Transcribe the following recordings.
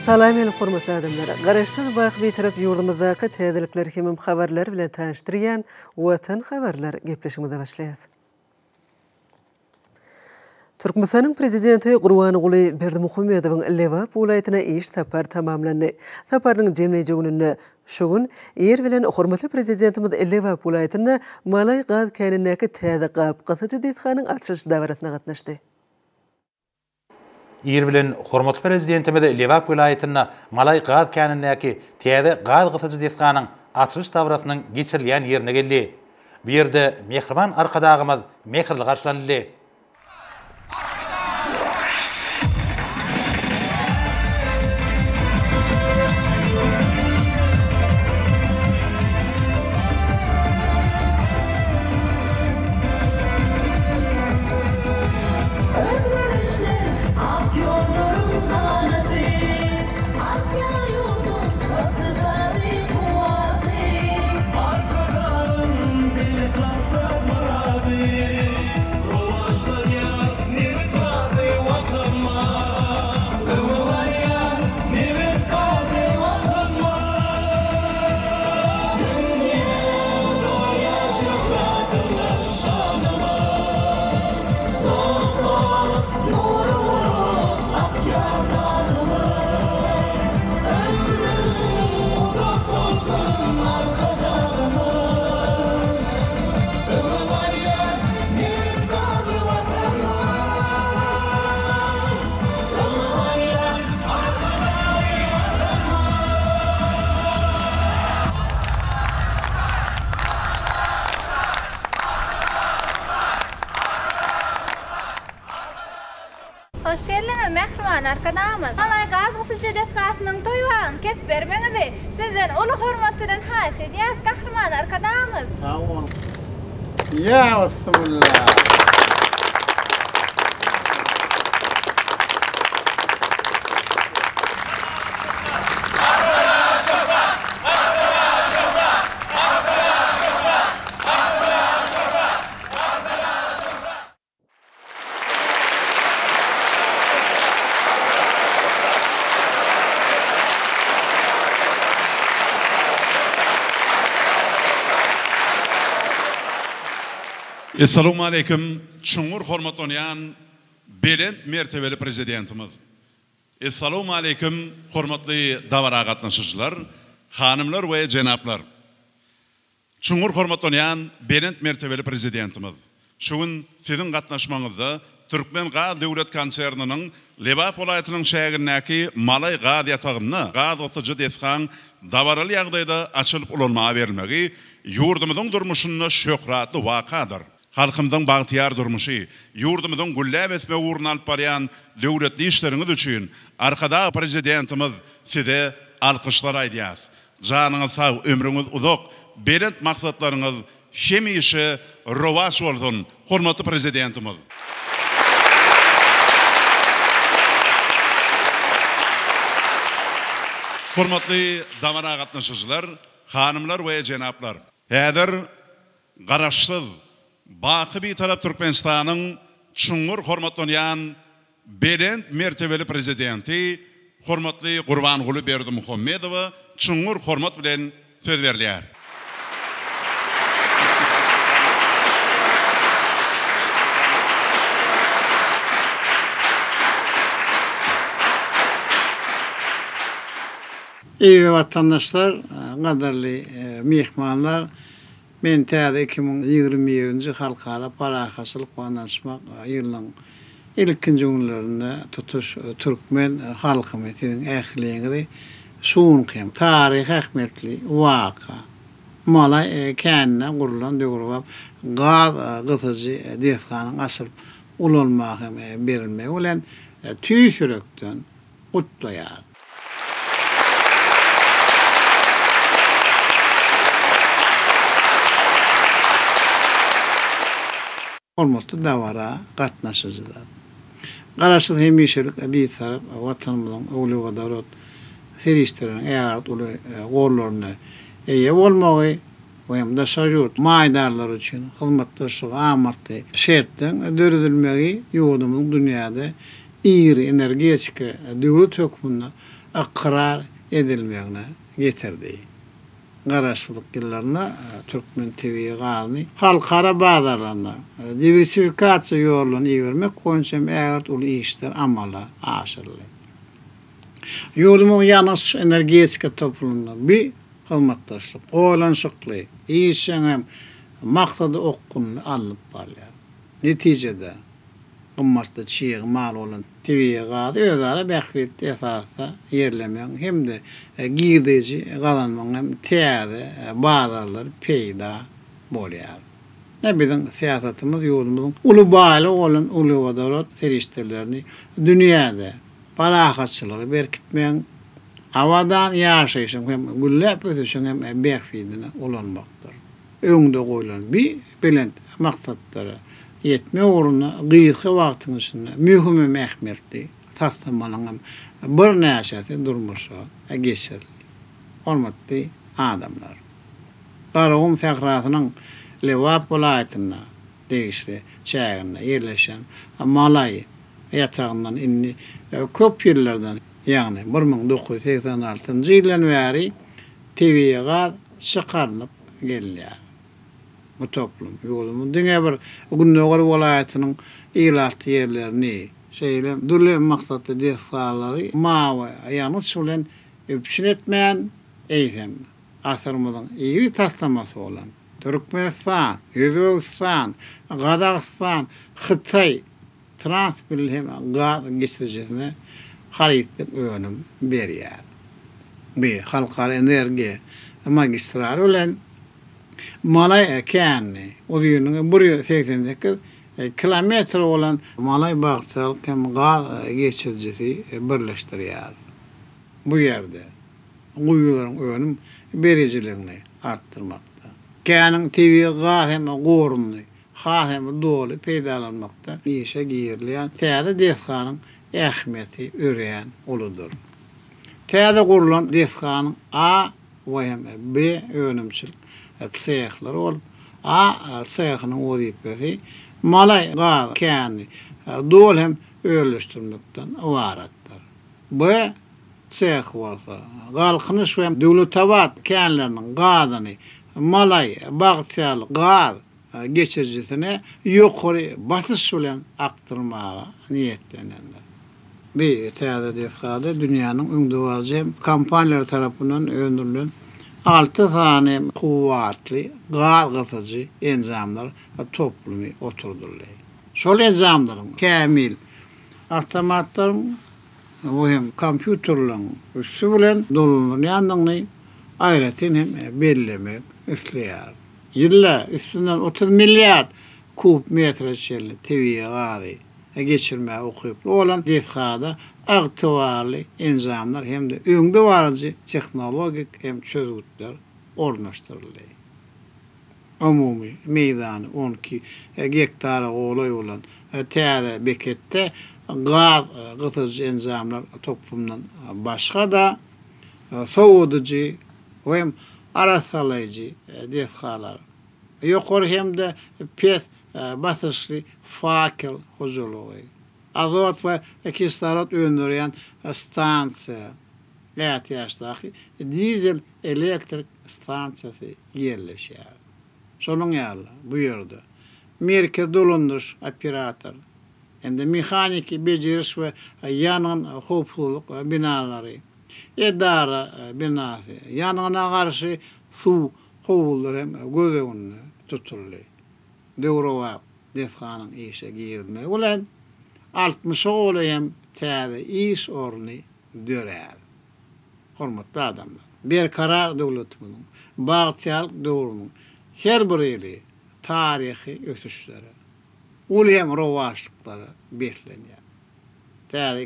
Salam meni hormatly adamlar! Garaşsyz baky Bitarap ýurdumyzdaky täzelikler hemem habarlar bilen tanyşdyrýan Watan habarlar gepleşigimize başlaýas. Türkmenistanyň Prezidenti Gurbanguly Berdimuhamedowyň Lebap welaýatyna iş sapary tamamlandy. Saparynyň jemleýji gününde, şu gün, ir bilen hormatly Prezidentimiz Lebap welaýatynda Malaý gaz känindäki täze gap gysyjy desganyň açylyş dabarasyna gatnaşdy. Ir bilen hormatly Prezidentimiz Lebap welaýatynda Malaý gaz känindäki täze gaz gysyjy desganyň açylyş dabarasynyň geçirilýän ýerine geldi. Bu ýerde mähriban Arkadagymyz mähirli garşylanyldy. Özgerişler ak ýollaryň ganaty, Artýar ýurduň ykdysady kuwwaty. Arkadagyň belent maksat-myrady, Rowaçlanýar nebit-gazy Watanymyz. Öňe barýar nebit-gazy Watanymyz. Dünýä dolýar şöhratymyz, şanymyz. Dostlar nury bolup akýar ganymyz. Ömrüň uzak bolsun Arkadagymyz. Öňe barýar nebit-gazly Watanymyz. Öňe barýar Arkadagly Watanymyz. Hoş geldiňiz, mähriban Arkadagymyz! Malaý gaz gysyjy desgasynyň toý bagyny kesip bermegiňizi Sizden uly hormat bilen haýyş edýäris, Gahryman Arkadagymyz! Sag bol. Ýa Bismillah. Essalawmaleýkim çuňňur hormatlanýan belent mertebeli Prezidentimiz. Essalawmaleýkim hormatly dabara gatnaşyjylar, hanymlar we jenaplar. Çuňňur hormatlanýan belent mertebeli Prezidentimiz! Şu gün Siziň gatnaşmagyňyzda Türkmengaz döwlet konserniniň Lebap welaýatynyň çägindäki Malaý gaz ýatagynda gaz gysyjy desgaň dabaraly ýagdaýda açylyp ulanmaga berilmegi ýurdumyzyň durmuşynda şöhratly wakadyr. Halkymyzyň bagtyýar durmuşy, ýurdumyzyň gülläp ösmegi ugrunda alyp barýan döwletli işleriňiz üçin Arkadag Prezidentimiz Size alkyşlar aýdýar. Janyňyz sag, ömrüňiz uzak, belent maksatlaryňyz hemişe rowaç bolsun, hormatly Prezidentimiz! Hormatly dabara gatnaşyjylar, hanymlar we jenaplar! Häzir Garaşsyz, baky Bitarap Türkmenistanyň çuňňur hormatlanýan belent mertebeli Prezidenti hormatly Gurbanguly Berdimuhamedowa çuňňur hormat bilen söz berilýär. Eziz watandaşlar, gadyrly myhmanlar! Men täze 2021-nji Halkara parahatçylyk we ynanyşmak ýylynyň ilkinji günlerinde tutuş türkmen halkymy, siziň ähliňizi şu günki hem taryhy ähmiýetli waka, Malaý käninde gurlan döwrebap gaz gysyjy desganyň açylyp ulanmaga hem berilmegi bilen tüýs ýürekden gutlaýar. Hormatly dabara gatnaşyjylar! Garaşsyz hemişelik Bitarap Watanymyzyň uglewodorod serişdeleriniň ägirt uly gorlaryna eýe bolmagy we hem daşary ýurt maýadarlary üçin hyzmatdaşlyga amatly şertleriň döredilmegi ýurdumyzyň dünýäde iri energetika döwlet hökmünde. ykrar edilmegine getirdi. Garaşsyzlyk ýyllarynda türkmen tebigy gazyny halkara bazarlaryna diwersifikasiýa ýollaryny ibermek boýunça hem ägirt uly işler amala aşyryldy. Ýurdumyzyň ýangyç-energetika toplumynda bu hyzmatdaşlyk oýlanyşykly, işjeň hem maksada okgunly alnyp barylýar. Netijede, gymmatly çig mal bolan tebigy gazy özara bähbitli esasda ýerlemegiň hem-de girdeji gazanmagyň hem täze bazarlary peýda bolýar. Ine, biziň syýasatymyz ýurdumyzyň uly baýlygy bolan uglewodorod serişdelerini dünýäde parahatçylygy berkitmegiň, abadan ýaşaýşyň hem gülläp ösüşiň hem bähbidine ulanmakdyr. Öňde goýlan bi belent maksatlara ýetmek ugrunda gysga wagtyň içinde möhüm hem ähmiýetli taslamalaryň hem birnäçesi durmuşa geçirildi. Hormatly adamlar! Garagum sährasynyň Lebap welaýatynda degişli çäginde ýerleşen Malaý ýatagyndan indi köp ýyllardan, ýagny 1986-njy ýyldan bäri tebigy gaz çykarylyp gelinýär. Bu toplum ýurdumyzyň diňe bir gündogar welaýatynyň ilatly ýerlerini, şeýle hem dürli maksatly desgalary mawy ýangyç bilen üpjün etmän, eýsem, asyrymyzyň iri taslamasy bolan Türkmenistan, Özbegistan, Gazagystan, Hytaý Transmilli hem gaz geçirijisine harytlyk önüm berýär. Bu halkara energiýa magistraly bilen Malaý känini, uzynlygy 188 kilometr bolan Malaý-Bagtyýarlyk hem gaz geçirijisi birleşdirýär. Bu ýerde guýularyň önüm berijiligini artdyrmakda, käniň tebigy gaz hem goruny has hem doly peýdalanmakda işe girizilýän täze desganyň ähmiýeti örän uludyr. Täze gurlan desganyň A we hem B önümçilik sehleri bolup, A sehynyň wezipesi Malaý gaz känini doly hem özleşdirmekden ybaratdyr. B sehy bolsa, Galkynyş we Döwletabat känleriniň gazyny Malaý, Bagtyýarlyk gaz geçirijisine ýokary basyş bilen akdyrmaga niýetlenendir. Bu täze desgada dünýäniň öňdebaryjy kompaniýalary tarapyndan öndürilen alty sany kuwwatly gaz gysyjy enjamlar toplumy oturdyldy. Şol enjamlaryň kämil awtomatlaryň we hem kompýuterleriň üsti bilen dolandyrylýandygyny aýratyn hem bellemek isleýärin. Ýylda üstünden 30 milliard kub metre çenli tebigy gazy geçirmäge ukyply bolan desgada ygtybarly enjamlar hem-de öňdebaryjy tehnologik hem çözgütler ornaşdyryldy. Umumy meýdany 12 gektara golaý bolan täze beketde gaz gysyjy enjamlar toplumyndan başga-da, sowadyjy hem arassalaýjy desgalar, ýokary hem-de pes basyşly fakel hojalygy, azot we kislorod öndürýän stansiýa, ätiýaçdaky dizel elektrik stansiýasy ýerleşýär. Şonuň ýaly-da, bu ýerde merkezi dolandyryş operator hem-de mehaniki bejeriş we ýangyn howpsuzlyk binalary, edara binasy, ýangyna garşy suw howuzlary hem göz öňünde tutuldy. Döwrebap desganyň işe girizmegi bilen, altmyşa golaý hem täze iş orny dörär. Hormatly adamlar! Berkarar döwletimiziň bagtyýarlyk döwrüniň her bir ýyly taryhy ösüşlere, uly hem rowaçlyklara beslenýär. Täze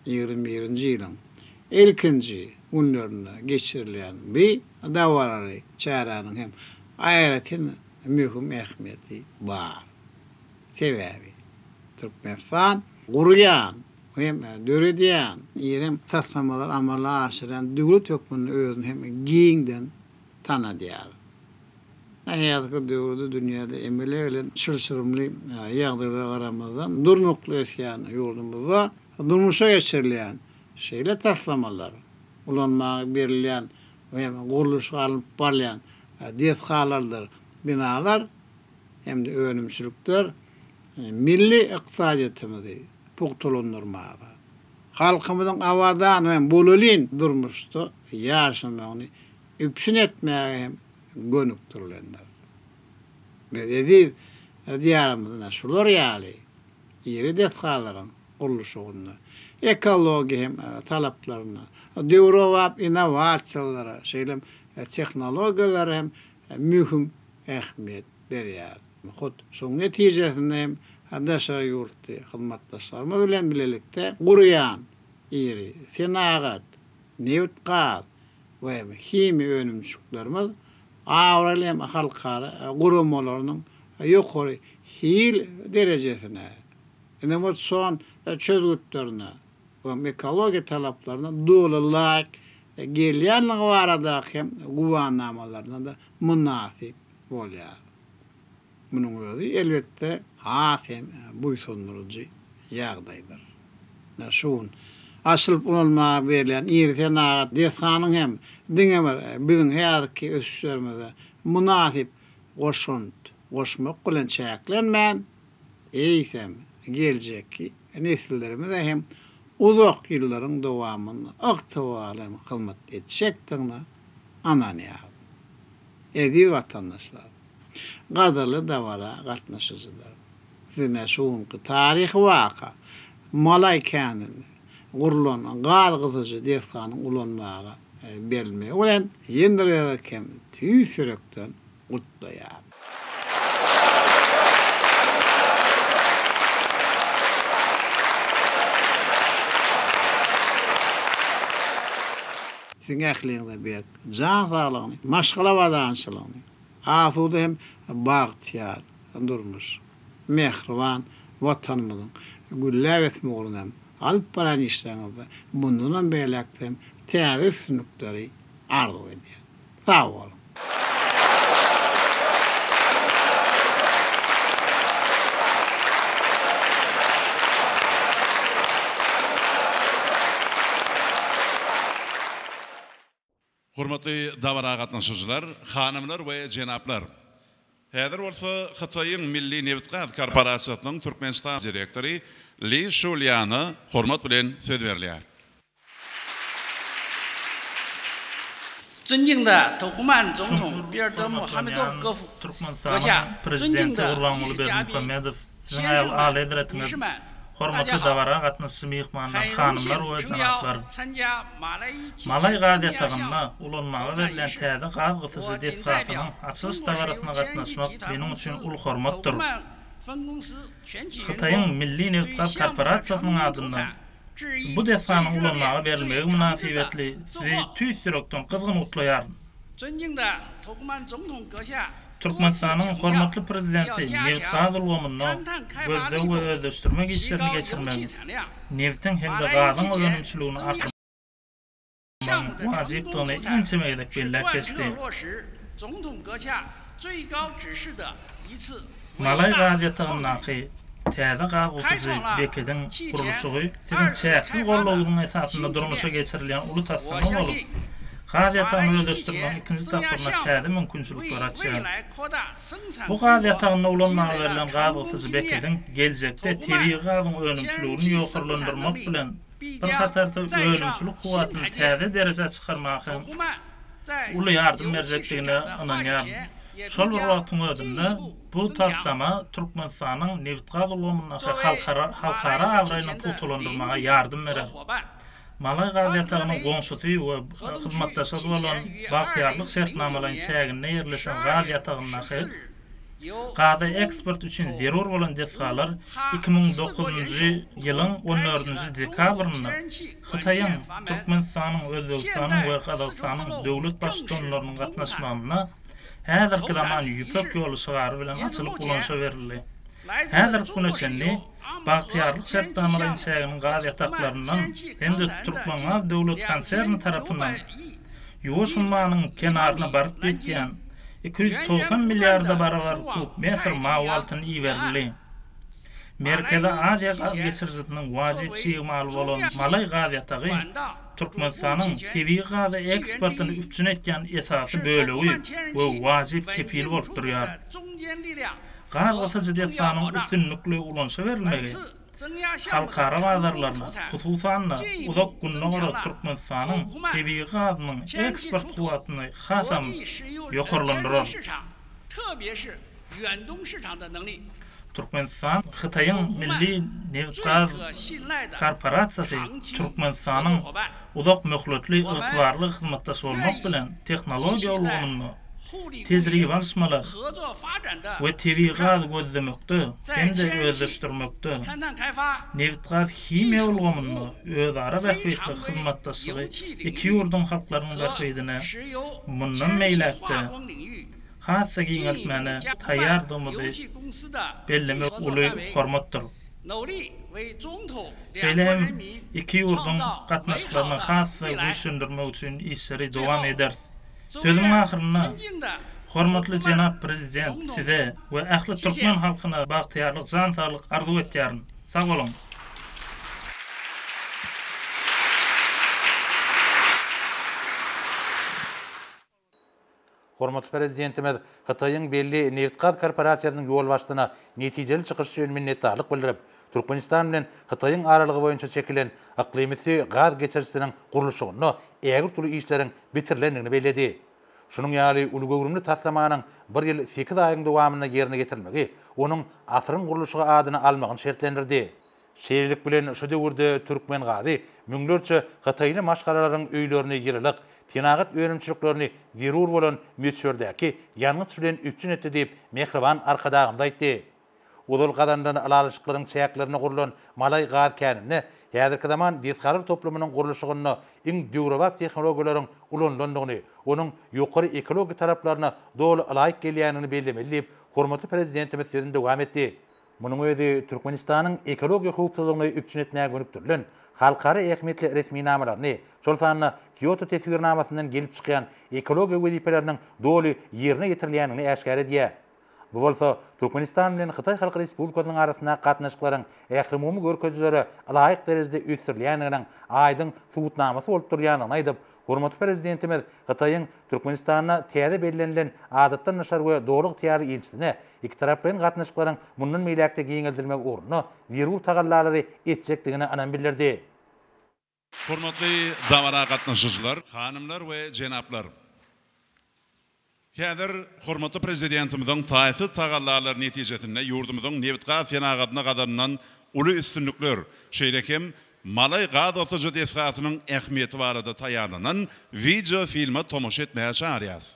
2021-nji ýylyň ilkinji günlerinde geçirilýän bu dabaraly çäräniň hem aýratyn möhüm ähmiýeti bar. Sebäbi Türkmenistan gurýan hem döredýän, iri taslamalary amala aşyrýan döwlet hökmünde özüni hem giňden tanadýar. Häzirki döwürde dünýäde emele gelen çylşyrymly ýagdaýlara garamazdan, durnukly ösýän ýurdumyzda durmuşa geçirilýän. Şeýle taslamalar ulanmaga berilýän we gurluşygy alnyp barylýan desgalardyr binalar hem-de önümçilikler milli ykdysadyýetimizi pugtalandyrmaga, halkymyzyň abadan hem bolelin durmuşda ýaşamagyny üpjün etmäge hem gönükdirilendir. Biz eziz Diýarymyzda şular ýaly iri desgalaryň gurluşygynda ekologiýa hem talaplaryna, döwrebap innowasiýalara, şeýle hem tehnologiýalara hem möhüm ähmiýet berýär. Hut şunuň netijesinde hem daşary ýurtly hyzmatdaşlarymyz bilen bilelikde gurýan iri senagat, nebit-gaz we himiýa önümçiliklerimiz abraýly hem halkara guramalarynyň ýokary hil derejesine, innowasion çözgütlerine we ekologiýa talaplaryna doly laýyk gelýänligi baradaky hem güwänamalaryna-da mynasyp bolýar. Munuň özi, elbetde, has hem buýsandyryjy ýagdaýdyr. Ine, şu gün açylyp ulanmaga berlen iri senagat desganyň hem diňe bir biziň häzirki ösüşlerimize mynasyp goşant goşmak bilen çäklenmän, eýsem, geljekki nesillerimize hem uzak ýyllaryň dowamynda ygtybarly hyzmat etjekdigine ynanýaryn. Eziz watandaşlar! Gadyrly dabara gatnaşyjylar! Siz şu günki taryhy waka, Malaý käninde gurlan gaz gysyjy desganyň ulanmaga berilmegi bilen ýene bir gezek hem tüýs ýürekden gutlaýaryn. Siziň ähliňize berk jan saglygyny, maşgala abadançylygyny, asuda hem bagtyýar durmuş, mähriban Watanymyzyň gülläp ösmegi ugrunda hem alyp barýan işleriňizde mundanam beýläk-de hem täze üstünlikleri arzuw edýän. Sag boluň! Hormatly dabara gatnaşyjylar, hanymlar we jenaplar! Häzir bolsa Hytaýyň Milli nebitgaz korporasiýasynyň Türkmenistan direktory Li Şulýana hormat bilen söz berilýär. Çuňňur hormatlanýan Türkmenistanyň Prezidenti Gurbanguly Berdimuhamedow, Siziň Alyhezretiňiz, hormatly dabara gatnaşyjy myhmanlar, hanymlar we jenaplar! Malaý gaz ýatagynda ulanmaga berilýän täze gaz gysyjy desgasynyň açylyş dabarasyna gatnaşmak meniň üçin uly hormatdyr. Hytaýyň Milli nebitgaz korporasiýasynyň adyndan Bu desganyň ulanmaga berilmegi mynasybetli Sizi tüýs ýürekden gyzgyn gutlaýaryn. Türkmenistanyň hormatly Prezidenti nebit-gaz ulgamynda gözleg we özleşdirmek işlerini geçirmegiň, nebitiň hem-de gazyň önümçiligini artdyrmagyň wajypdygyny ençeme gezek belläp geçdi. Malaý gaz ýatagyndaky täze gaz gysyjy bekediň gurluşygy siziň çäksiz goldawyňyzyň esasynda durmuşa geçirilýän uly taslama bolup, gaz ýatagyny özleşdirmegiň ikinji tapgyryna täze mümkinçilikleri açýar. Bu gaz ýatagynda ulanmaga berlen gaz gysyjy bekediň geljekde tebigy gazyň önümçiligini ýokarlandyrmak bilen bir hatarda önümçilik kuwwatyny täze derejä çykarmaga hem uly ýardam berjekdigine ynanýaryn. Şol bir wagtyň özünde, bu taslama Türkmenistanyň nebitgaz ulgamyndaky halkara abraýyny pugtalandyrmaga ýardam berer. Malaý gaz ýatagynyň goňşusy we hyzmatdaşy bolan Bagtyýarlyk şertnamalaýyn çäginde ýerleşen gaz ýatagyndaky gazy eksport üçin zerur bolan desgalar 2009-njy ýylyň on dördünji dekabrynda Hytaýyň, Türkmenistanyň, Özbegistanyň we Gazagystanyň döwlet Baştutanlarynyň gatnaşmagynda Häzirki zaman Ýüpek ýoly şygary bilen açylyp ulanyşa berildi. Häzirki güne çenli Bagtyýarlyk şertnamalaýyn çäginiň gaz ýataklaryndan hem-de Türkmengaz döwlet konserni tarapyndan Ýuwaş ummanyň kenaryna baryp ýetýän 290 milliarda barabar kub metr mawy altyn iberildi. Merkezi Aziýa gaz geçirijisiniň wajyp çig maly bolan Malaý gaz ýatagy Türkmenistanyň tebigy gazy eksportyny üpjün edýän esasy bölegi we wajyp kepili bolup durýar. Gaz gysyjy desganyň üstünlikli ulanyşa berilmegi halkara bazarlaryna, hususan-da, Uzak Gündogara Türkmenistanyň tebigy gazynyň eksport kuwwatyny hasam ýokarlandyrar. Türkmenistan Hytaýyň Milli nebitgaz korporasiýasy Türkmenistanyň uzak möhletli ygtybarly hyzmatdaşy bolmak bilen, tehnologiýa ulgamynda tejribe alyşmalar we tebigy gazy gözlemekde hem-de özleşdirmekde, nebitgaz himiýa ulgamynda özara bähbitli hyzmatdaşlygy iki ýurduň halklarynyň bähbidine mundan beýläk-de has-da giňeltmäne taýýardygymyzy bellemek uly hormatdyr. Şeýle hem iki ýurduň gatnaşyklaryny has-da güýçlendirmek üçin işleri dowam ederis. Sözümiň ahyrynda, hormatly jenap Prezident, Size we ähli türkmen halkyna bagtyýarlyk, jan saglyk arzuw etýärin. Sag boluň! Hormatly Prezidentimiz Hytaýyň belli nebitgaz korporasiýasynyň ýolbaşçysyna netijeli çykyş üçin minnetdarlyk bildirip, Türkmenistan bilen Hytaýyň aralygy boýunça çekilen yklymüsti gaz geçirijisiniň gurluşygynda ägirt uly işleriň bitirilendigini belledi. Şunuň ýaly uly göwrümli taslamanyň bir ýyl sekiz aýyň dowamynda ýerine ýetirilmegi onuň Asyryň gurluşygy adyny almagyny şertlendirdi. Şeýlelik bilen, şu döwürde türkmen gazy müňlerçe hytaýly maşgalalaryň öýlerini ýylylyk, senagat önümçiliklerini zerur bolan möçberdäki ýangyç bilen üpjün etdi diýip, mähriban Arkadagymyz aýtdy. Ozal gazanylan ylalaşyklaryň çäklerinde gurlan Malaý gaz käninde häzirki zaman desgalar toplumynyň gurluşygynda iň döwrebap tehnologiýalaryň ulanylandygyny, onuň ýokary ekologiýa talaplaryna doly ylaýyk gelýändigini bellemeli diýip, hormatly Prezidentimiz sözüni dowam etdi. Munuň özi Türkmenistanyň ekologiýa howpsuzlygyny üpjün etmäge gönükdirilen halkara ähmiýetli resminamalaryny, şol sanda Kýoto teswirnamasyndan gelip çykýan ekologiýa wezipeleriniň doly ýerine ýetirilýändigini äşgär edýär. Bu bolsa Türkmenistan bilen Hytaý Halk Respublikasynyň arasyndaky gatnaşyklaryň ählumumy görkezijilere ylaýyk derejede ösdürilýändiginiň aýdyň subutnamasy bolup durýandygyny aýdyp, Hormatly Prezidentimiz Hytaýyň Türkmenistanda täze bellenilen Adatdan daşary we Doly ygtyýarly ilçisine ikitaraplaýyn gatnaşyklaryň mundan beýläk-de giňeldilmegi ugrunda zerur tagallalary etjekdigine ynam bildirdi. Hormatly dabara gatnaşyjylar, hanymlar we jenaplar! Häzir hormatly Prezidentimiziň taýsyz tagallalary netijesinde ýurdumyzyň nebitgaz senagatynda gazanylan uly üstünlikler, şeýle hem Malaý gaz gysyjy desgasynyň ähmiýeti barada taýýarlanan wideofilme tomaşa etmäge çagyrýarys.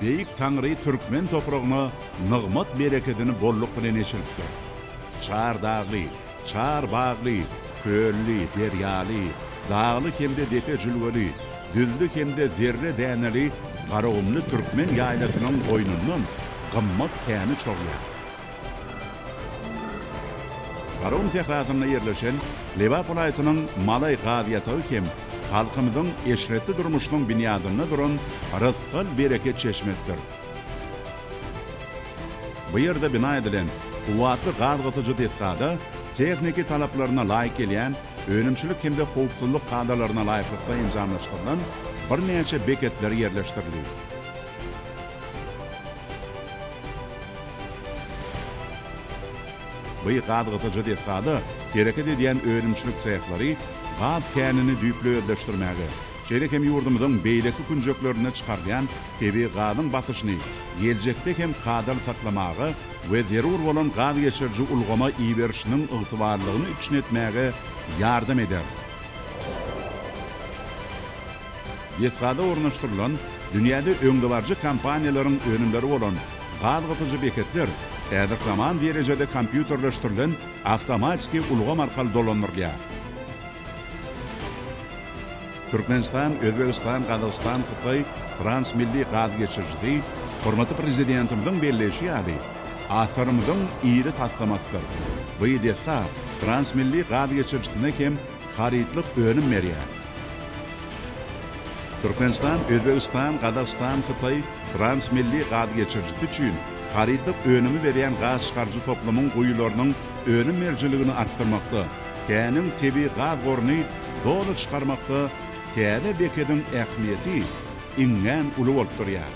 Beýik Taňry türkmen topragyna nygmat berekedini bolluk bilen eçilipdir. Çar dagly, çar bagly, kölli, derýaly, dagly hem-de depe jülgeli, düzli hem-de zerre däneli Garagumly türkmen ýaýlasynyň goýnundan gymmat käni çogýar. Garagum sährasynda ýerleşen Lebap welaýatynyň Malaý gaz ýatagy hem halkymyzyň eşretli durmuşynyň binýadynda duran rysgal-bereket çeşmesidir. Bu ýerde bina edilen kuwwatly gaz gysyjy desgada tehniki talaplaryna laýyk gelýän önümçilik hem-de howpsuzlyk kadalaryna laýyklykda enjamlaşdyrylan birnäçe beketler ýerleşdirildi. Bu gaz gysyjy desgada hereket edýän önümçilik sehlary gaz känini düýpli özleşdirmäge, şeýle hem ýurdumyzyň beýleki künjeklerinde çykarylýan tebigy gazyň basyşyny geljekde hem kadaly saklamaga we zerur bolan gaz geçiriji ulgama iberişiniň ygtybarlylygyny üpjün etmäge ýardam eder. Desgada ornaşdyrylan, dünýäde öňdebaryjy kompaniýalaryň önümleri bolan gaz gysyjy beketler häzirki zaman derejede kompýuterleşdirilen awtomatiki ulgam arkaly dolandyrylýar. Türkmenistan, Özbegistan, Gazagystan, Hytaý transmilli gaz geçirijisi hormatly Prezidentimiziň belleýşi ýaly, asyrymyzyň iri taslamasydyr. Bu desga transmilli gaz geçirijisine hem harytlyk önüm berýär. Türkmenistan, Özbegistan, Gazagystan, Hytaý transmilli gaz geçirijisi üçin harytlyk önümi berýän gaz çykaryjy toplumyň guýularynyň önüm berijiligini artdyrmakda, käniň tebigy gaz goruny doly çykarmakda täze bekediň ähmiýeti iňňän uly bolup durýar.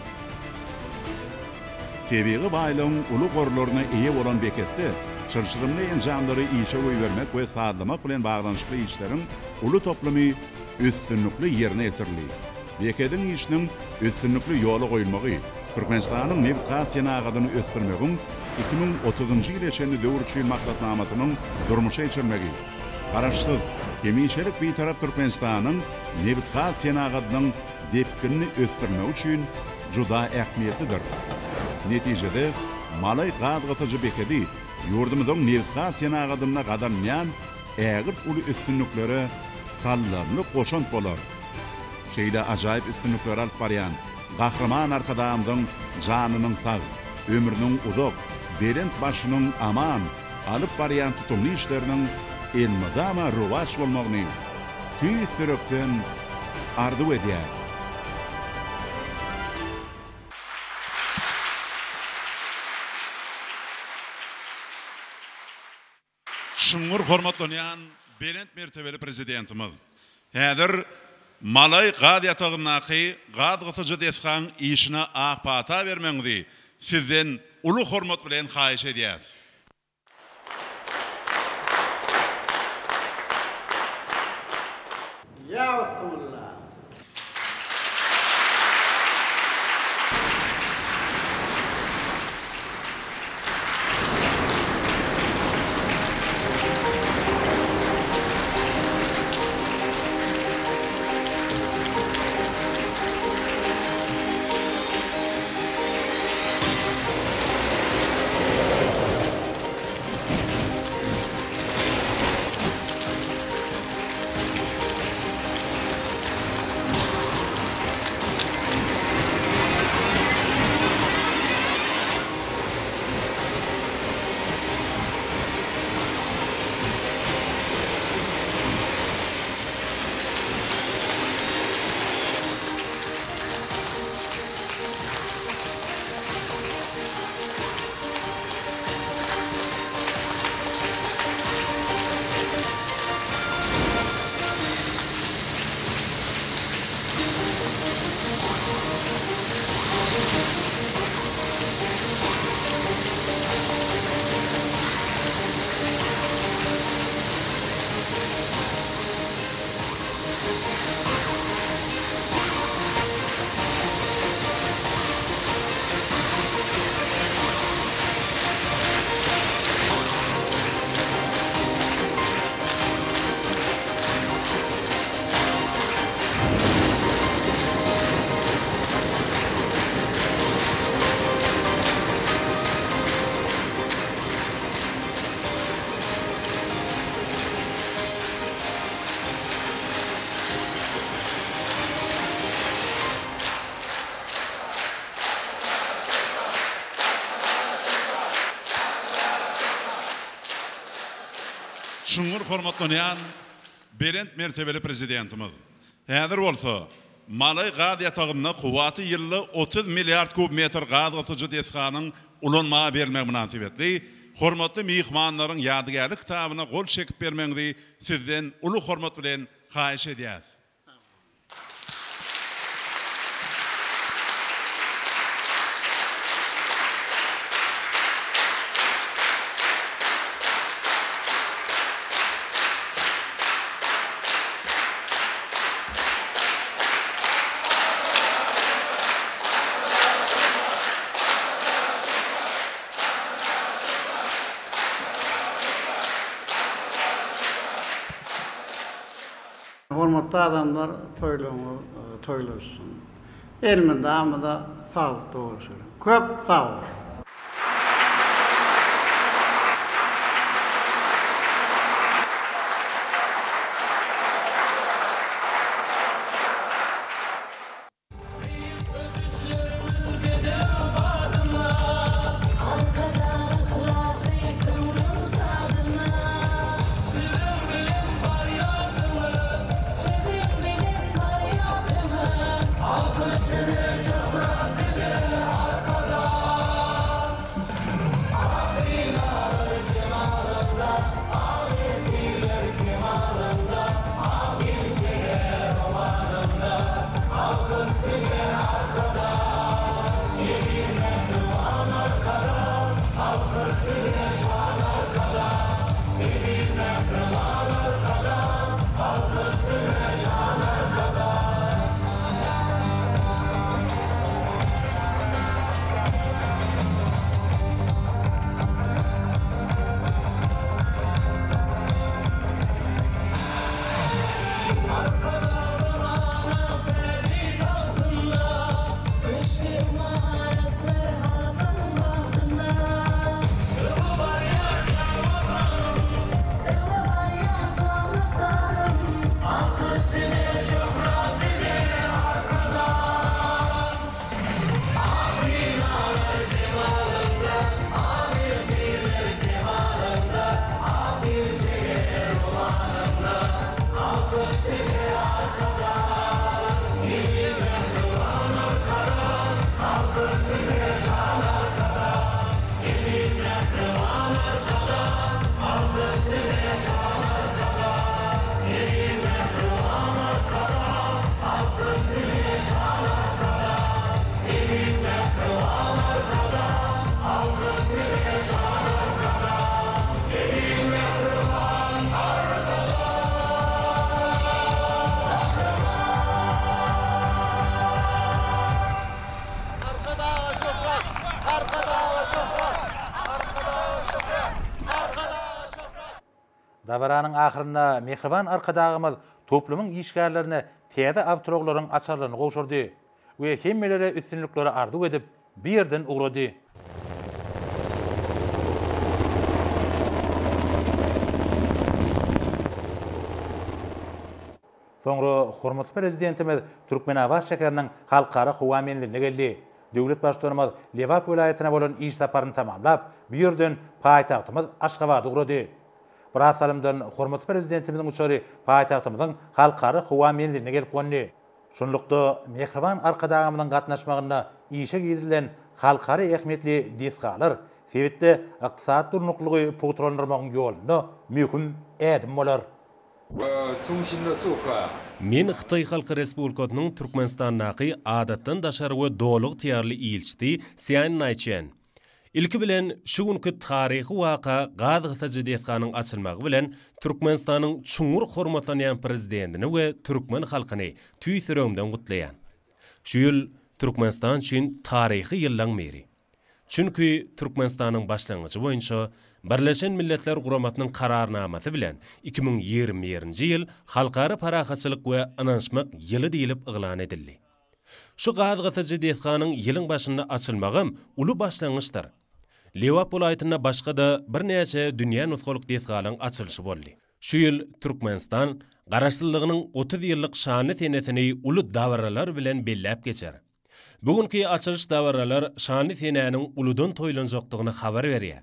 Tebigy baýlygyň uly gorlaryna eýe bolan beketde çylşyrymly enjamlary işe goýbermek we sazlamak bilen baglanyşykly işleriň uly toplumy üstünlikli ýerine ýetirildi. Bekediň işiniň üstünlikli ýola goýulmagy Türkmenistanyň nebitgaz senagatyny ösdürmegiň 2030-njy ýyla çenli döwür üçin maksatnamasynyň durmuşa geçirilmegi, Garaşsyz, hemişelik Bitarap Türkmenistanyň nebitgaz senagatynyň depginli ösdürilmegi üçin juda ähmiýetlidir. Netijede, Malaý gaz gysyjy bekedi ýurdumyzyň nebitgaz senagatynda gazanylýan ägirt uly üstünliklere saldamly goşant bolar. Şeýle ajaýyp üstünlikleri alyp barýan Gahryman Arkadagymyzyň janynyň sag, ömrüniň uzak, belent başynyň aman, alyp barýan tutumly işleriniň elmydama rowaç bolmagyny tüýs ýürekden arzuw edýäris. Çuňňur hormatlanýan belent mertebeli Prezidentimiz! Häzir Malaý gaz ýatagyndaky gaz gysyjy desgaň işine ak pata bermegiňizi Sizden uly hormat bilen haýyş edýäris. Ýa Resulallah! Çuňňur hormatlanýan belent mertebeli Prezidentimiz! Häzir bolsa, Malaý gaz ýatagynda kuwwaty ýylda 30 milliard kub metr gaz gysyjy desganyň ulanmaga berilmegi mynasybetli, hormatly myhmanlaryň ýadygärlik kitabyna gol çekip bermegiňizi Sizden uly hormat bilen haýyş edýäris. Hormatly adamlar toýlaryňyz toýlaşsyn. Elmydama-da saglykda boluşalyň. Köp sag boluň. Beýik ösüşlerimiz bedew badyna. Arkadag yhlasy köňlüň şadyna. Siziň bilen barýas öňe. Siziň bilen barýas öňe. Dabaranyň ahyrynda mähriban Arkadagymyz toplumyň işgärlerine täze awtoulaglaryň açarlaryny gowşurdy we hemmelere üstünlikleri arzuw edip, bu ýerden ugrady. Soňra hormatly Prezidentimiz Türkmenabat şäheriniň Halkara howa menziline geldi. Döwlet Baştutanymyz Lebap welaýatyna bolan iş saparyny tamamlap, bu ýerden paýtagtymyz Aşgabada ugrady. Biraz salymdan hormatly Prezidentimiziň uçary paýtagtymyzyň Halkara howa menziline gelip gondy. Şunlukda, mähriban Arkadagymyzyň gatnaşmagynda işe girizilen halkara ähmiýetli desgalar sebitde ykdysady durnuklylygy pugtalandyrmagyň ýolunda möhüm ädim bolar. Men Hytaý Halk Respublikasynyň Türkmenistandaky Adatdan daşary we Doly ygtyýarly ilçisi Sýan Naýçen. Ilki bilen, şu günki taryhy waka gaz gysyjy desganyň açylmagy bilen Türkmenistanyň çuňňur hormatlanýan Prezidentini we türkmen halkyny tüýs ýüregimden gutlaýan. Şu ýyl Türkmenistan üçin taryhy ýyllaň biri. Çünki Türkmenistanyň başlangyjy boýunça Birleşen Milletler Guramasynyň Kararnamasy bilen 2021-nji ýyl Halkara parahatçylyk we ynanyşmak ýyly diýlip yglan edildi. Şu gaz gysyjy desganyň ýylyň başynda açylmagam uly başlangyçdyr. Lebap welaýatynda başga-da birnäçe dünýä nusgalyk desgalaryň açylyşy boldy. Şu ýyl Türkmenistan Garaşsyzlygynyň 30 ýyllyk şanly senesini uly dabaralar bilen belläp geçer. Bu günki açylyş dabaralar şanly senäniň uludan toýlanjakdygyny habar berýär.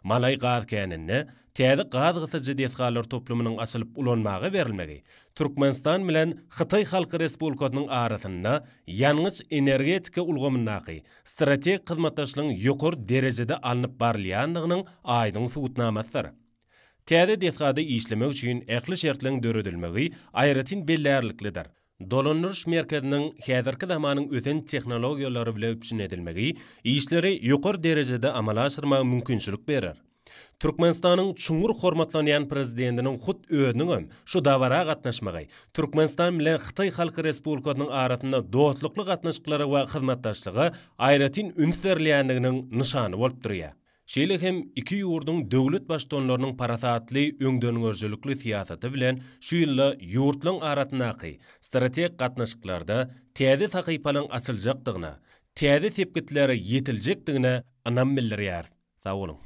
Malaý gaz käninde täze gaz gysyjy desgalar toplumynyň açylyp ulanmaga berilmegi Türkmenistan bilen Hytaý Halk Respublikasynyň arasynda ýangyç-energetika ulgamyndaky strategik hyzmatdaşlygyň ýokary derejede alnyp barylýandygynyň aýdyň subutnamasydyr. Täze desgada işlemek üçin ähli şertleriň döredilmegi aýratyn bellärliklidir. Dolandyryş merkeziniň häzirki zamanyň ösen tehnologiýalary bilen üpjün edilmegi işleri ýokary derejede amala aşyrmaga mümkinçilik berer. Türkmenistanyň çuňňur hormatlanýan Prezidentiniň hut özüniňem şu dabara gatnaşmagy Türkmenistan bilen Hytaý Halk Respublikasynyň arasynda dostlukly gatnaşyklara we hyzmatdaşlyga aýratyn üns berilýändiginiň nyşany bolup durýar. Şeýle hem iki ýurduň döwlet Baştutanlarynyň parasatly, öňdengörüjilikli syýasaty bilen şu ýylda ýurtlaryň arasyndaky strategik gatnaşyklarda täze sahypalaryň açyljakdygyna, täze sepgitlere ýetiljekdigine ynam bildirýäris. Sag boluň!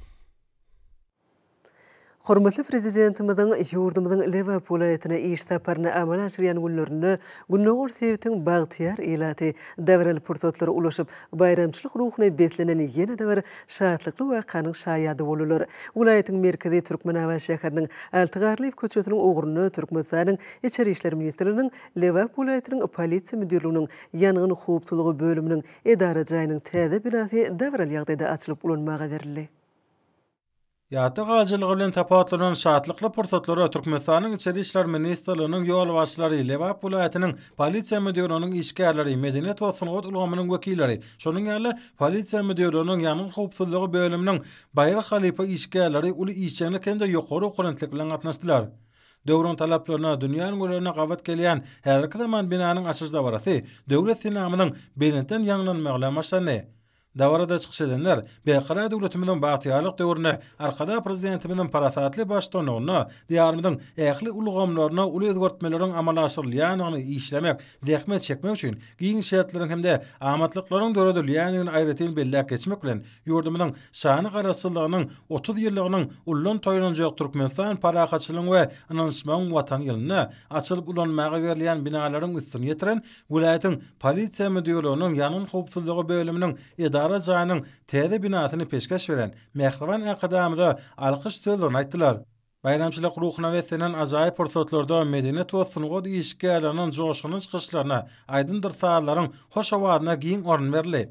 Hormatly Prezidentimiziň ýurdumyzyň Lebap welaýatyna iş saparyny amala aşyrýan günlerinde gündogar sebitiň bagtyýar ilaty dabaraly pursatlara ulaşyp, baýramçylyk ruhuna beslenen ýene-de bir şatlykly wakanyň şaýady boldular. Welaýatyň merkezi Türkmenabat şäheriniň Alty Garlyýew köçesiniň ugrunda Türkmenistanyň Içeri işler ministrliginiň Lebap welaýatynyň Polisiýa müdirliginiň Ýangyn howpsuzlygy bölüminiň edara jaýynyň täze binasy dabaraly ýagdaýda açylyp ulanmaga berildi. Ýatda galyjylygy bilen tapawutlanan şatlykly pursatlara Türkmenistanyň Içeri işler ministrliginiň ýolbaşçylary, Lebap welaýatynyň Polisiýa müdirliginiň işgärleri, medeniýet we sungat ulgamynyň wekilleri, şonuň ýaly-da, Polisiýa müdirliginiň ýangyn howpsuzlygy bölüminiň baýry halypa işgärleri uly işjeňlik hem-de ýokary ruhubelentlik bilen gatnaşdylar. Döwrüň talaplaryna, dünýä ülňülerine gabat gelýän häzirki zaman binanyň açylyş dabarasy döwlet senamyzyň belentden ýaňlanmagy bilen başlandy. Dabarada çykyş edenler Berkarar döwletimiziň bagtyýarlyk döwründe Arkadag Prezidentimiziň parasatly baştutanlygynda Diýarymyzyň ähli ulgamlarynda uly özgertmeleriň amala aşyrylýandygyny, işlemek, zähmet çekmek üçin giň şertleriň hem-de amatlyklaryň döredilýändigini aýratyn belläp geçmek bilen, ýurdumyzyň şanly Garaşsyzlygynyň 30 ýyllygynyň ullan toýlanjak Türkmenistan parahatçylygyň we ynanyşmagyň Watany ýylynda açylyp ulanmaga berilýän binalaryň üstüni ýetiren Welaýatyň Polisiýa müdirliginiň ýangyn howpsuzlygy bölüminiň edara jaýynyň täze binasyny peşgeş beren mähriban Arkadagymyza alkyş sözlerini aýtdylar. Baýramçylyk ruhuna beslenen ajaýyp pursatlarda medeniýet we sungat işgärleriniň joşgunly çykyşlaryna, aýdymdyr sazlaryň hoş owazyna giň orun berildi.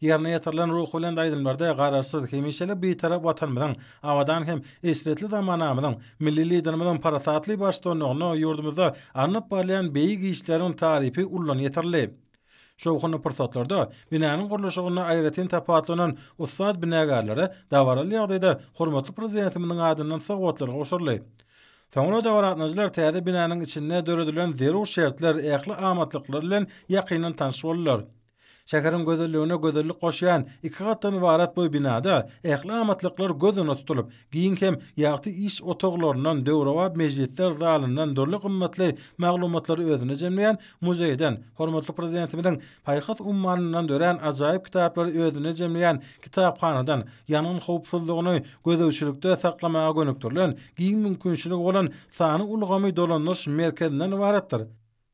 Ýerine ýetirilen ruhubelent aýdymlarda Garaşsyz, hemişelik Bitarap Watanymyzyň, abadan hem eşretli zamanamyzyň, Milli Liderimiziň parasatly baştutanlygynda ýurdumyzda alnyp barylýan beýik işleriň tarypy ullan ýetirildi. Şowhunly pursatlarda binanyň gurluşygynda aýratyn tapawutlanan ussat binagärlere dabaraly ýagdaýda hormatly Prezidentimiziň adyndan sowgatlar gowşuryldy. Soňra dabara gatnaşyjylar täze binanyň içinde döredilen zerur şertler, ähli amatlyklar bilen ýakyndan tanyş boldular. Şäheriň gözelligine gözellik goşýan iki gatdan ybarat bu binada ähli amatlyklar göz öňünde tutulyp, giň hem ýagty iş otaglaryndan, döwrebap mejlisler zalyndan, dürli gymmatly maglumatlary özünde jemleýän muzeýden, hormatly Prezidentimiziň paýhas ummanyndan dörän ajaýyp kitaplary özünde jemleýän kitaphanadan, ýangyn howpsuzlygyny gözegçilikde saklamaga gönükdirilen giň mümkinçiligi bolan sanly ulgamy dolandyryş merkezinden ybaratdyr.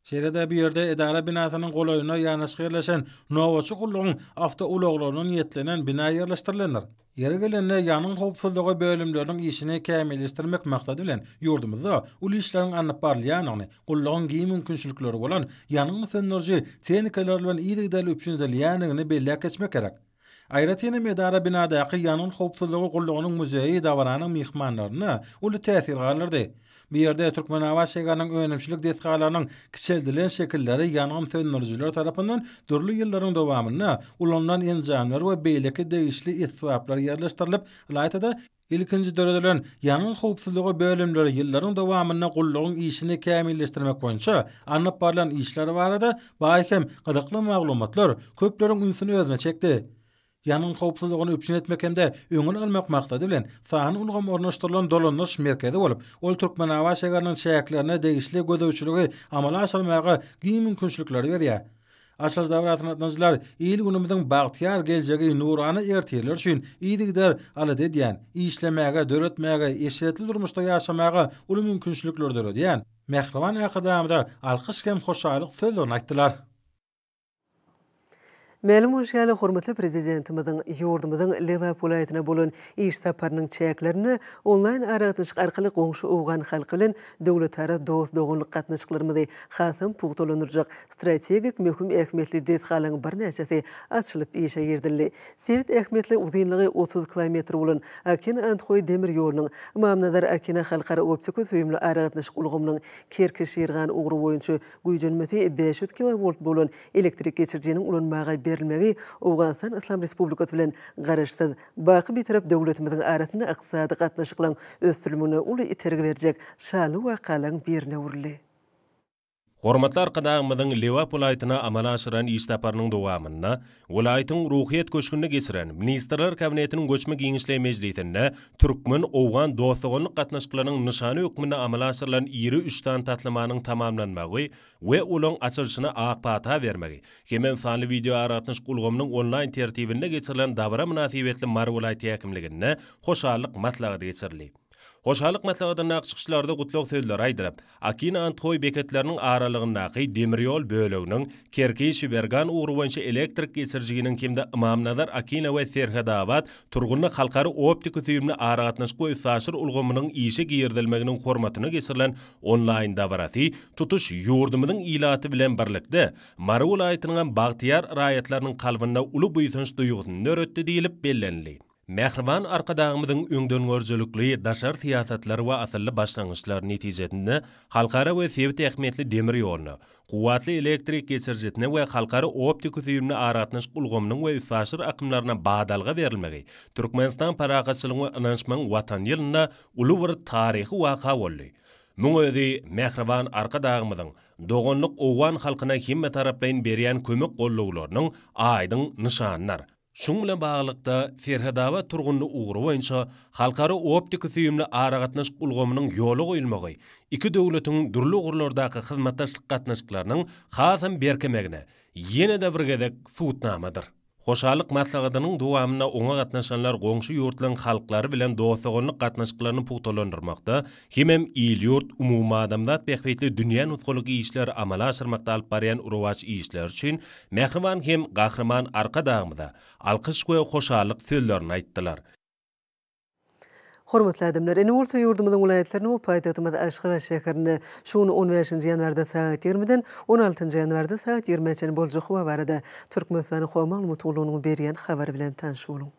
Şeýle-de bu ýerde edara binasynyň golaýynda ýanaşyk ýerleşen nobatçy gullugyň awtoulaglaryna niýetlenen bina ýerleşdirilendir. Ýeri gelende, ýangyn howpsuzlygy bölümleriniň işini kämilleşdirmek maksady bilen, ýurdumyzda uly işleriň alnyp barylýandygyny, gullugyň giň mümkinçilikleri bolan ýangyn söndüriji tehnikalar bilen yzygiderli üpjün edilýändigini belläp geçmek gerek. Aýratyn hem edara binadaky ýangyn howpsuzlygy gullugynyň muzeýi dabaranyň myhmanlarynda uly täsir galdyrdy. Bu ýerde Türkmenabat şäheriniň önümçilik desgalarynyň kiçeldilen şekilleri ýangyn söndürijiler tarapyndan dürli ýyllaryň dowamynda ulanylan enjamlar we beýleki degişli esbaplar ýerleşdirilip, ylaýta-da, Ilkinji döredilen ýangyn howpsuzlygy bölümleri ýyllaryň dowamynda gullugyň işini kämilleşdirmek boýunça alnyp barlan işler barada baý hem gyzykly maglumatlar köpleriň ünsüni özüne çekdi. Ýangyn howpsuzlygyny üpjün etmek hem-de öňüni almak maksady bilen, sanly ulgam ornaşdyrylan dolandyryş merkezi bolup, ol Türkmenabat şäheriniň çäklerine degişli gözegçiligi amala aşyrmaga giň mümkinçilikleri berýär. Açylyş dabarasyna gatnaşyjylar il-günümiziň bagtyýar geljegi, nurana ertirleri üçin yzygider alada edýän, işlemäge, döretmäge, eşretli durmuşda ýaşamaga uly mümkinçilikleri döredýän mähriban Arkadagymyza alkyş hem hoşallyk sözlerini aýtdylar. Mälim bolşy ýaly, hormatly Prezidentimiziň ýurdumyzyň Lebap welaýatyna bolan iş saparynyň çäklerinde onlaýn aragatnaşyk arkaly goňşy owgan halky bilen döwletara dost-doganlyk gatnaşyklarymyzy hasam pugtalandyrjak strategik möhüm ähmiýetli desgalaryň birnäçesi açylyp işe girizildi. Sebit ähmiýetli uzynlygy 30 kilometr bolan Akina-Andhoý demir ýolunyň, Ymamnazar-Akina halkara optiko-süýümli aragatnaşyk ulgamynyň Kerki-Şirgan ugry boýunça güýjenmesi 500 kilowolt bolan elektrik geçirijiniň ulanmaga berilmegi Owganystan Yslam Respublikasy bilen Garaşsyz, baky Bitarap döwletimiziň arasynda ykdysady gatnaşyklaryň ösdürilmegine uly itergi berjek şanly wakalaryň birine öwrüldi. Hormatly Arkadagymyzyň Lebap welaýatyna amala aşyran iş saparynyň dowamynda welaýatyň Ruhyýet köşgünde geçiren Ministrler Kabinetiniň göçme giňişleýin mejlisinde türkmen-owgan dost-doganlyk gatnaşyklarynyň nyşany hökmünde amala aşyrylan iri üç sany taslamanyň tamamlanmagy we olaň açylyşyna ak pata bermegi hemem sanly wideoaragatnaşyk ulgamynyň onlaýn tertibinde geçirilen dabara mynasybetli Mary welaýat häkimliginde hoşallyk maslahaty geçirildi. Hoşallyk maslahatyndaky çykyşlarda gutlag sözleri aýdylyp, Akina-Andhoý beketleriniň aralygyndaky demir ýol böleginiň, Kerki-Şibergan ugry boýunça elektrik geçirijiniň hem-de Ymamnazar-Akina we Serhedabat, Turgundy halkara optiki-süýümli aragatnaşyk we üstaşyr ulgamynyň işe girizilmeginiň hormatyna geçirilen onlaýn dabarasy tutuş ýurdumyzyň ilaty bilen birlikde, Mary welaýatynyňam bagtyýar raýatlarynyň kalbynda uly buýsanç duýgusyny döretdi diýlip bellenildi. Mähriban Arkadagymyzyň öňdengörüjilikli daşary syýasatlary we asylly başlangyçlary netijesinde halkara we sebit ähmiýetli demir ýoluna, kuwwatly elektrik geçirijisine we halkara optiki-süýümli aragatnaşyk ulgamynyň we üstaşyr akymlaryna badalga berilmegi Türkmenistan parahatçylygyň we ynanyşmagyň Watany ýylynda uly bir taryhy waka boldy. Muň özi mähriban Arkadagymyzyň doganlyk owgan halkyna hemmetaraplaýyn berýän kömek-gollawlarynyň aýdyň nyşanydyr. Şunuň bilen baglylykda, Serhetabat-Turgundy ugry boýunça halkara optiki-süýümli aragatnaşyk ulgamynyň ýola goýulmagy iki döwletiň dürli ugurlardaky hyzmatdaşlyk gatnaşyklarynyň hasam berkemegine ýene-de bir gezek subutnamadyr. Hoşallyk maslahatynyň dowamynda oňa gatnaşanlar goňşy ýurtlaryň halklary bilen dost-doganlyk gatnaşyklaryny pugtalandyrmakda hemem il-ýurt, umumadamzat bähbitli dünýä nusgalyk işleri amala aşyrmakda alyp barýan rowaç işleri üçin mähriban hem Gahryman Arkadagymyza alkyş we hoşallyk sözlerini aýtdylar. Hormatly adamlar, indi bolsa ýurdumyzyň welaýatlarynda we paýtagtymyz Aşgabat şäherinde şu gün on bäşinji ýanwarda sagat ýigrimiden on altynjy ýanwarda sagat ýigrimä çenli boljak howa barada Türkmenistanyň Howa maglumat gullugynyň berýän habary bilen tanyş boluň.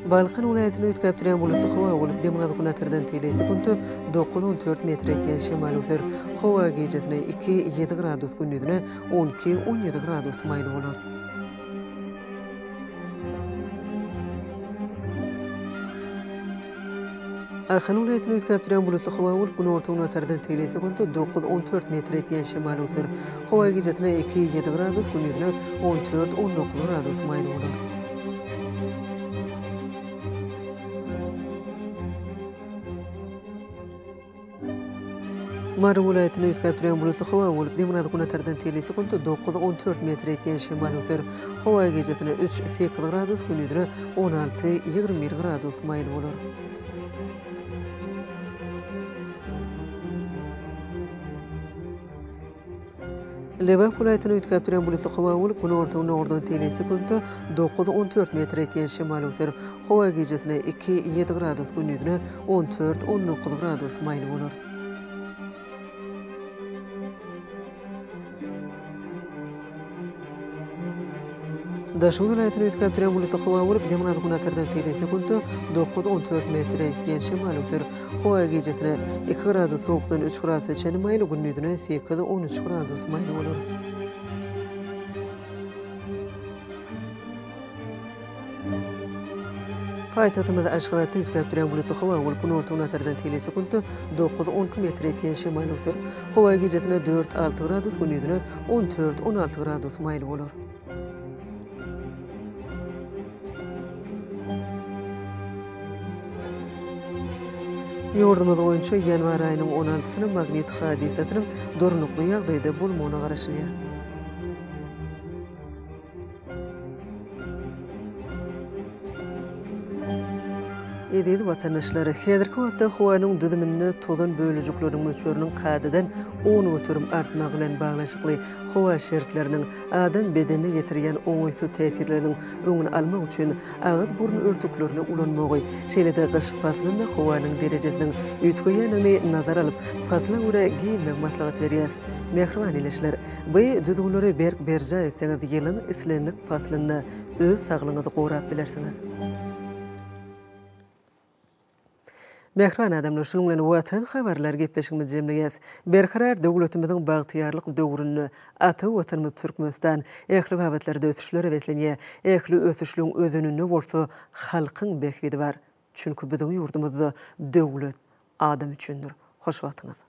Balkan welaýatynda üýtgäp durýan bulutly howa bolup, demirgazyk-günortadan tegelek sekuntda 9-14 metr etýän şemal öwser. Howa gijesine iki, ýedi gradus, gündizine 12, 17 gradus maýyl bolar. Ahal welaýatynda üýtgäp durýan bulutly howa bolup, günorta-günortadan tegelek sekuntda 9-14 metr etýän şemal öwser. Howa gijesine iki, ýedi gradus, gündizine 14, 19 gradus maýyl bolar. Mary welaýatynda üýtgäp durýan bulutly howa bolup, demirgazyk-günortadan tegelek sekuntda 9, 14 metr etýän şemal öwser. Howa gijesine 3, 8 gradus, gündizine 16, 21 gradus maýyl bolar. Lebap welaýatynda üýtgäp durýan bulutly howa bolup, günorta-günordan tegelek sekuntda 9, 14 metr etýän şemal öwser. Howa gijesine 2, 7 gradus, gündizine 14, 19 gradus maýyl bolar. Daşoguz welaýatynda üýtgäp durýan bulutly howa bolup, demirgazyk-günortadan tegelek sekuntda 9, 14 metr etýän şemal öwser. Howa gijesine 2 gradus sowukdan 3 gradusa çenli maýyl, gündizine 8, 13 gradus maýyl bolar. Paýtagtymyz Aşgabatda üýtgäp durýan bulutly howa bolup, günorta-günortadan tegelek sekuntda 9, 12 metr etýän şemal öwser. Howa gijesine 4, 6 gradus, gündizine 14, 16 gradus maýyl bolar. Ýurdumyz boýunça ýanwar aýynyň on altysyna magnit hadysasynyň durnukly ýagdaýda bolmagyna garaşylýar. Eziz watandaşlar, häzirki wagtda howanyň düzüminde tozan bölejikleriniň möçberiniň kadadan 10% artmagy bilen baglanyşykly howa şertleriniň adam bedenine ýetirýän oňaýsyz täsirleriniň öňüni almak üçin agyz-burun örtüklerini ulanmagy, şeýle-de gyş paslynda howanyň derejesiniň üýtgeýändigini nazara alyp, pasla görä geýinmegi maslahat berýäs. Mähriban ildeşler, bu düzgünleri berk berjaý etseňiz, ýylyň islendik paslynda öz saglygyňyzy gorap bilersiňiz. Mähriban adamlar, şunuň bilen Watan habarlary gepleşigimizi jemleýäs. Berkarar döwletimiziň bagtyýarlyk döwründe ata Watanymyz Türkmenistan ähli babatlarda ösüşlere beslenýär. Ähli ösüşligiň özeninde bolsa halkyň bähbidi bar. Çünki biziň ýurdumyzda döwlet adam üçindir. Hoş wagtyňyz.